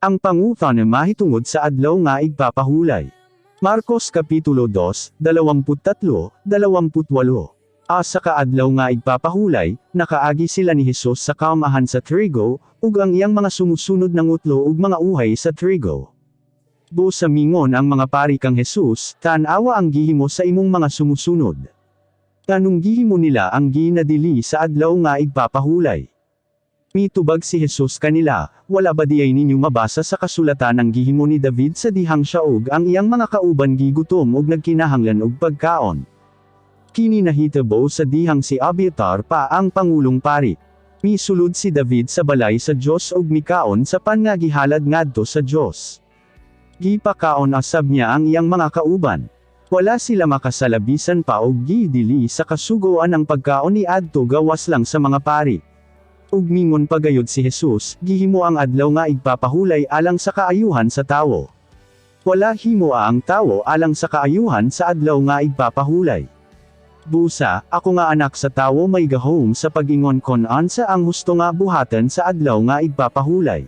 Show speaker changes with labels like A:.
A: Ang pangutana mahitungod sa Adlaw nga Igpapahulay. Marcos Kapitulo 2, 23, 28. Usa ka Adlaw nga Igpapahulay, nakaagi sila ni Hesus sa kaumahan sa trigo, ug ang iyang mga sumusunod nangutlo og mga uhay sa trigo. Busa mingon ang mga pari kang Jesus, "Tan-awa ang gihimo sa imong mga sumusunod. Nganong gihimo nila ang ginadili sa Adlaw nga Igpapahulay?" Mitubag si Jesus kanila, "Wala ba diay ninyo mabasa sa kasulatan ang gihimo ni David sa dihang siya ug ang iyang mga kauban gigutom ug nagkinahanglan og pagkaon? Kini nahitabo sa dihang si Abiatar pa ang pangulong pari. Misulod si David sa balay sa Dios ug mikaon sa pan nga gihalad ngadto sa Dios. Gipakaon usab niya ang iyang mga kauban. Wala sila makasala bisan pa og gidili sa kasugoan ang pagkaon ni adto gawas lang sa mga pari." Ug mingon pagayod si Jesus, "Gihimo ang Adlaw nga Igpapahulay alang sa kaayuhan sa tawo. Wala himoa ang tawo alang sa kaayuhan sa Adlaw nga Igpapahulay. Busa, ako nga Anak sa Tawo may gahom sa pag-ingon kon unsa ang husto nga buhaton sa Adlaw nga Igpapahulay."